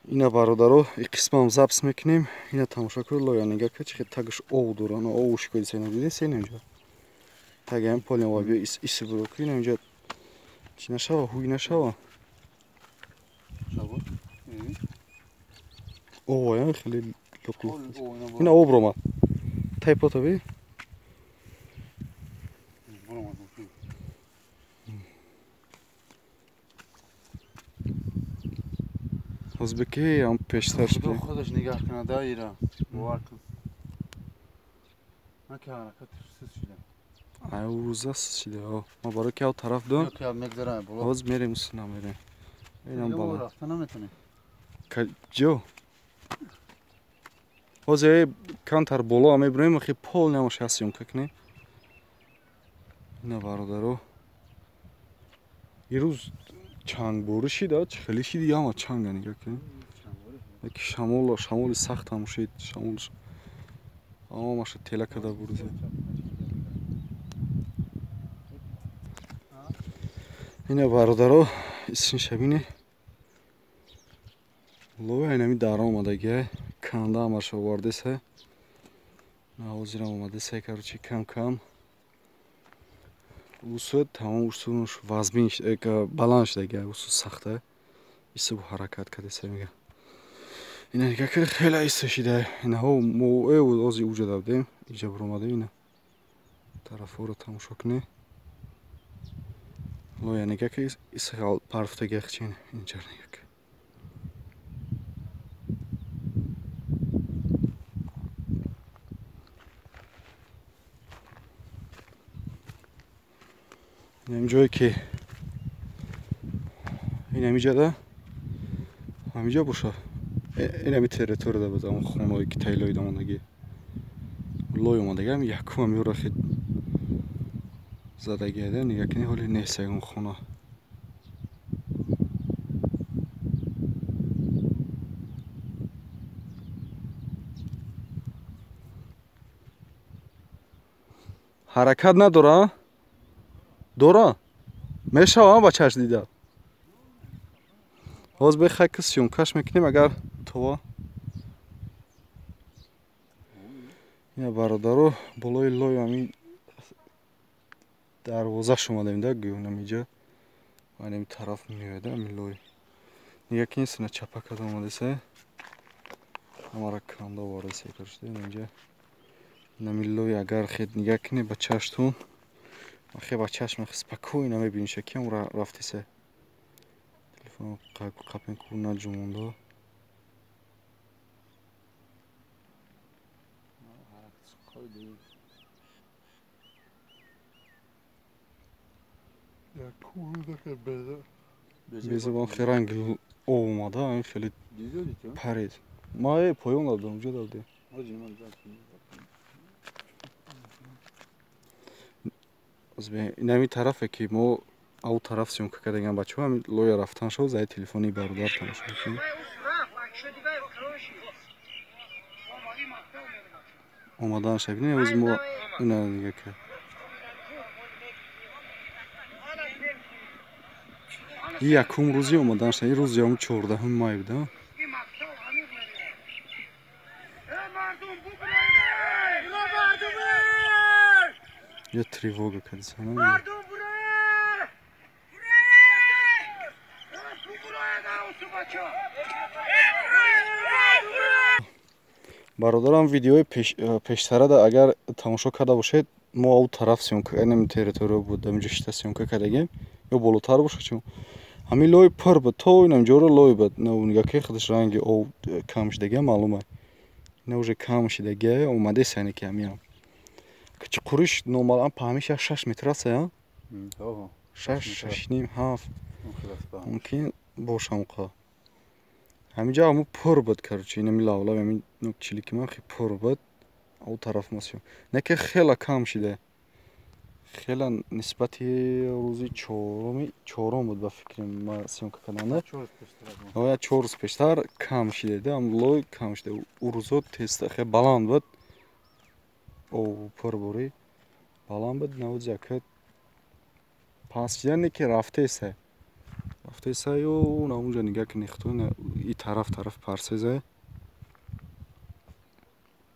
Ина бародаро, и қисмам запис мекунем. Ина тамошо кунед, лоя нига ки чӣ тагаш ов дора. На ов шикоди сена диде сена инҷо. Тагаям полин ва биё ис буро ки ина инҷо чӣ нашава, ҳуй нашава. Ов я хеле лук. Ина об ромад. Тай пота би. Ӯзбеки ҳам пештар шуд. Худаш нигаҳ кунад ира. Бовар кун. На ки ҳаракат сус шуда. Ай рӯза сус шуда. Ма барои ки ав тараф дон. Ҳоз мерем усуна мерем. Инам бала. Рафта наметонем. Ҷо. Ҳоз камтар боло мебурем, хе пол намоша съёмка кунем. Ина бародаро. Ирӯз чангборӣ шида, чӣ хеле шиди яма чанга нигаҳ кунед. Яки шамол, шамоли сахт ҳам шид, шамол ҳамаша тела карда бурзе. Ина бародаро, исин шабине. Лоя инами дара омадагия, канда ҳамаша овардеса. Ҳозирам омадеса, короче, кам-кам. Усуд тамом усунуш вазмин баланд шудага, усуд сахта. Ису ҳаракат кардеса мега. Ина нигаҳ ки хеле иса шида. Инаҳо мо ози уҷа давдем, иҷа буромадем ина. Тарафҳоро тамошо кунед. Лоя нигаҳ ки иса парфтага хчин инҷа нигаҳ ки. Инам ҷое ки инам иҷада ҳамиҷа боша. Инами территорияда буд, он хонаҳое ки тайлоид омадагӣ. Лой омадагӣ, ҳам якум ҳамиёра хел задагиада, нигаҳ кунед, ҳоле нест ягон хона. Ҳаракат надора? Дора? Мешава ба чашм дида. Ҳоз бехай ки съёмкаш мекунем, агар това. Ина бародаро, болои лой ҳамин дарвозаш омадем да, гӯё намиҷа. Ҳамин тараф меояд ҳамин лой. Нигаҳ кунед, сина чапа карда омадеса. Ҳамара канда овардеса, короче, инҷа. Инами лой агар хед нигаҳ кунед ба чаштон. Ахе ба чашм спокойно мебиниша ки ам рафтеса. Телефон қапен ку наҷумонда. Безабон хе ранг об омада, ин хеле парид. Ма поён дадам, ҷо дадем. Инами тарафе ки мо ав тараф съёмка кардагам бачаҳо, ҳамин лоя рафтан шуд, зай телефони бародар тамошо мекунем. Омадан шабинем, имрӯз мо ина нигаҳ кард. И якум рӯзи омадан шуд, ин рӯзи ҳам 14 май буд. Я тревога кардеса. Бародарам, видеои пештарада агар тамошо карда бошед, мо ав тараф съёмка, инами территория буд, ҳаминҷо шита съёмка кардагем, ё болотар боша чун. Ҳамин лой пур буд, то инам ҷоро лой буд. Нигаҳ ки худаш ранги ов кам шудагия маълум аст. Ина уже кам шудагия, омадеса ина ки ҳамиам. Чуқуриш номаълум, паҳмиш 6 метр аст, я? 6, 6.5, 7. Мумкин бошам қа. Ҳаминҷа ҳамо пур буд, короче, инами лавлав, ҳамин чилики ман хе пур буд. Ав тараф ма съём. Не ки хела кам шида. Хела нисбати рӯзи чорум буд ба фикри ма съёмка карданда. Я 4 рӯз пештар кам шида, ҳам лой кам шида. У рӯзо теста хе баланд буд. Ов пур бурӣ баланд буд, навоз яка паст шида, не ки рафтеса. рафтеса ё унҷа нигаҳ кунед, и тараф тараф парсеза.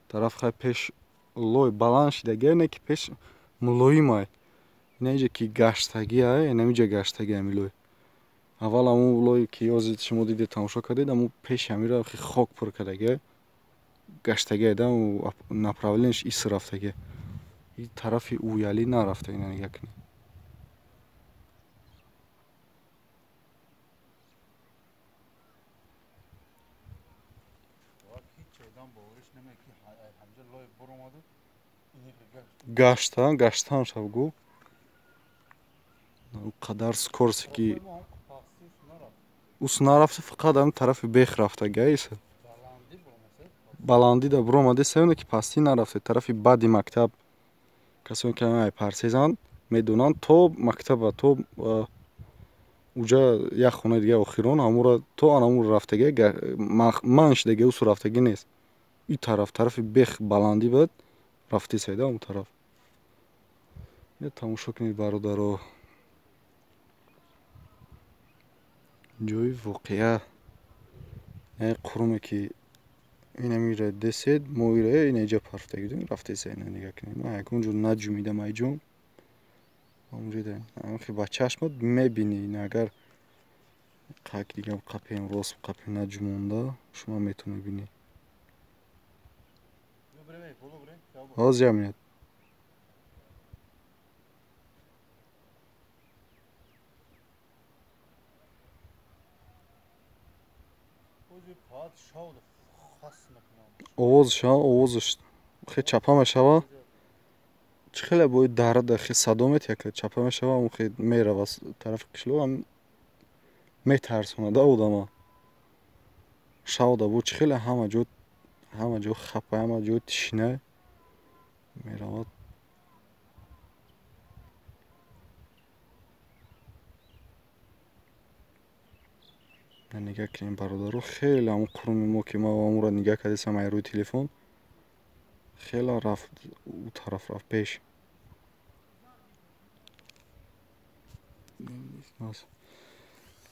Тараф хай пеш лой баланд шидагия, не ки пеш мулоимай. Ина иҷа ки гаштагия, инамиҷа гаштагия ами лой. Аввал ҳамун лое ки ҳозир шумо дидед, тамошо кардед, ҳамун пеши ҳамира хок пур кардагия, гаштагия да направлениш ис рафтагия. И тарафи уялӣ нарафта, ина нигаҳ кунед. Гаштан, гаштан шав гу. Қадар скорсе ки ус нарафта, фақат ҳамин тарафи бех рафтагия иса. Баландӣ да буромаде, севне ки пастӣ нарафта, тарафи баъди мактаб. Касоне ки ай парсезанд медонанд, то мактаба, то уҷа як хонаи дига охирон, ҳамура то анамура рафтагия, ман шидагия, усу рафтагӣ нест. И тараф тарафи бех баландӣ буд, рафтесайда он тараф. Тамошо кунед, бародаро, ҷои воқеа. Қуруме ки инамира десед, мо ира ина иҷа парфтагӣ будем, рафтеса. Ина нигаҳ кунед, ман ягон ҷо наҷумидам айҷон. Ҳамхе ба чашмат мебинӣ. Ина агар қак дигам қапем рост қапем наҷумонда, шумо метавонед бинӣ. Ҳозир як минут. Овозш, овозш хе чапа мешава. Чӣ хеле бои дарда хе садо метияка, чапа мешава, он хе мерава тарафи қишлоқ, ам метарсонада одама. Шавда бо чӣ хеле ҳама ҷо, ҳама ҷо хапа, ҳама ҷо тишина меравад. Нигаҳ кунем, бародаро, хеле ҳамун қуруми мо ки ман ҳамонро нигаҳ кардесам ай рӯи телефон, хеле рафт, ӯ тараф рафт пеш.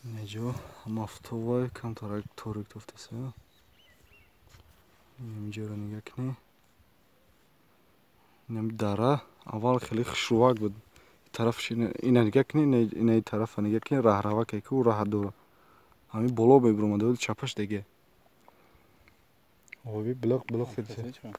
Инҷо мафтовай камтарак торик тофтеса. Инҷоро нигаҳ кунед. Инам дара аввал хеле хушрувак буд. Тарафш ина нигаҳ кунед, ина тарафа нигаҳ кунед, раҳраваке ки ӯ раҳ дора. Ҳамин боло мебуромад, вале чапаш деге. Оби билоқ билоқ дедиса.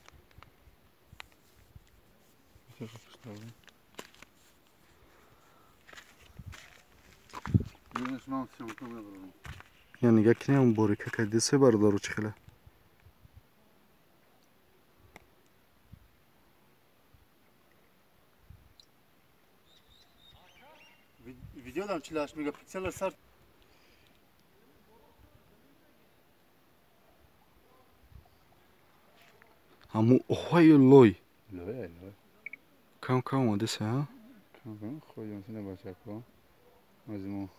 Я нигаҳ кунед, он борика кардисе, бародаро, чӣ хеле. Видеодам 48 мегапиксел сар. Ҳамун оҳаю лой. Лой, лой. Кам кам омадеса, ҳа? Кам кам хоҷонсина бачако. Аз мо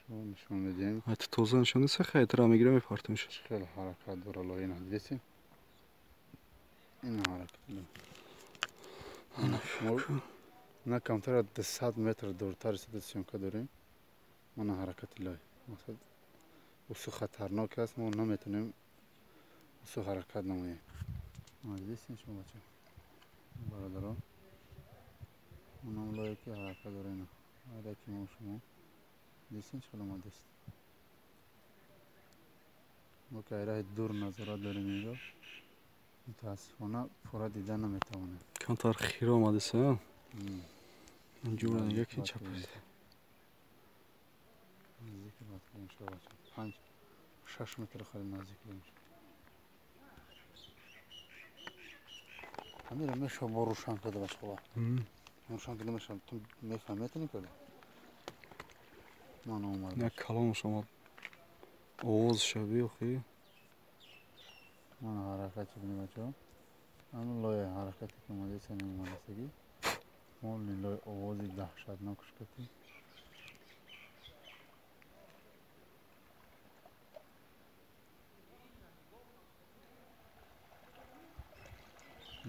нишон медиҳем. Ай ту тоза нишон деса, хай тра мегирам, мепартамш. Чӣ хеле ҳаракат дора лой, ина дидеси? Ина ҳаракат. На камтар аз 200 метр дуртар истода съёмка дорем. Мана ҳаракати лой. Мақсад усу хатарнок аст, мо наметавонем усу ҳаракат намоем. Дидесин шумо, бача бародаро, онам лое ки ҳаракат дора, ина ҳараки мо шумо дидесин чӣ хел омадест. Мо ки айраҳи дур назорат дорем инро, мутаассифона пурра дида наметавонем. Камтар хира омадеса. Инҷоро нигаҳ кунед, чапаш. Наздик бача, 5-6 метр хеле наздик. Ҳамира мешава бо рӯшан карда, бачаҳо. Рӯшан карда мешава. Ту мефаҳми, метавонӣ карда? Ман омадам. Як калонаш омад. Овозша биёхи. Ман ҳаракат кунем, бачаҳо. Ҳамин лоя ҳаракате ки омадеса, омадесагӣ. Мо лои овози даҳшатнокш кардем.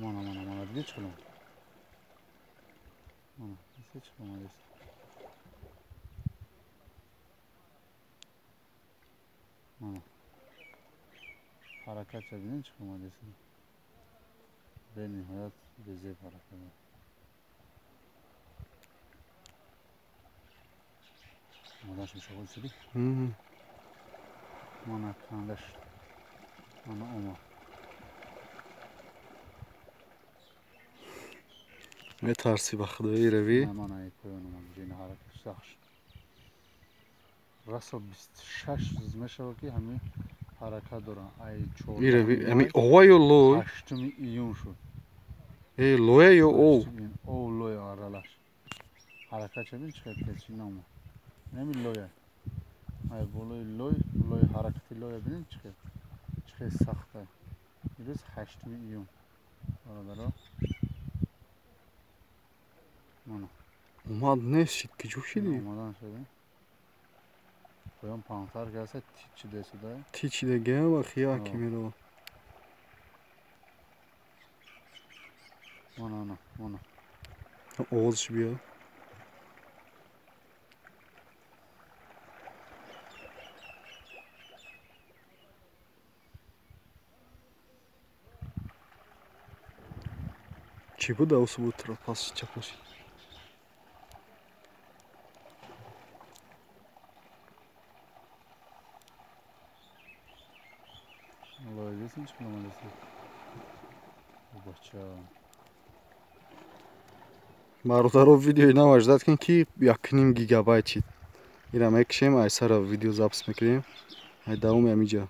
Мана, мана, мана, дидӣ чӣ хел омад? Мана, дидӣ чӣ хел омадест? Ҳаракат бинед чӣ омадааст. Бениҳоят безеб ҳаракат. Омадаш мешавад сиди? Мана канда шуд. Мана омад. Метарсӣ ба худои равӣ? Мана поён омад. Ҷина ҳаракат сахт шуд. Расо 26 рӯз мешавад ки ҳамин ҳаракат дорам. Ай 4 Ирави, ами ова ё лой? 8 июн шуд. Э, лоя ё ов? Ов лоя аралаш. Ҳаракат шудин чӣ қадр тез наомад. Ҳамин лоя. Ай болои лой, лой ҳаракати лоя бинед чӣ қадр сахт аст. Имрӯз 8 июн. Бародаро. Мана. Омад нест шид, ки ҷо шидӣ? Омадан шуд. Поён паҳнтар кардааст, тич шудааст. Тич шудагиам ва хия ки мерава. Мана, мана. Овозаш биё. Чӣ буд авсу буд пас чапаш? Лойдесин чӣ омадааст? Бача. Бародаро видеои нав ждать кун ки 1.5 гигабайт чид. Ира мекушем, ай сара видео запис мекунем. Ай давоми ҳамиҷа.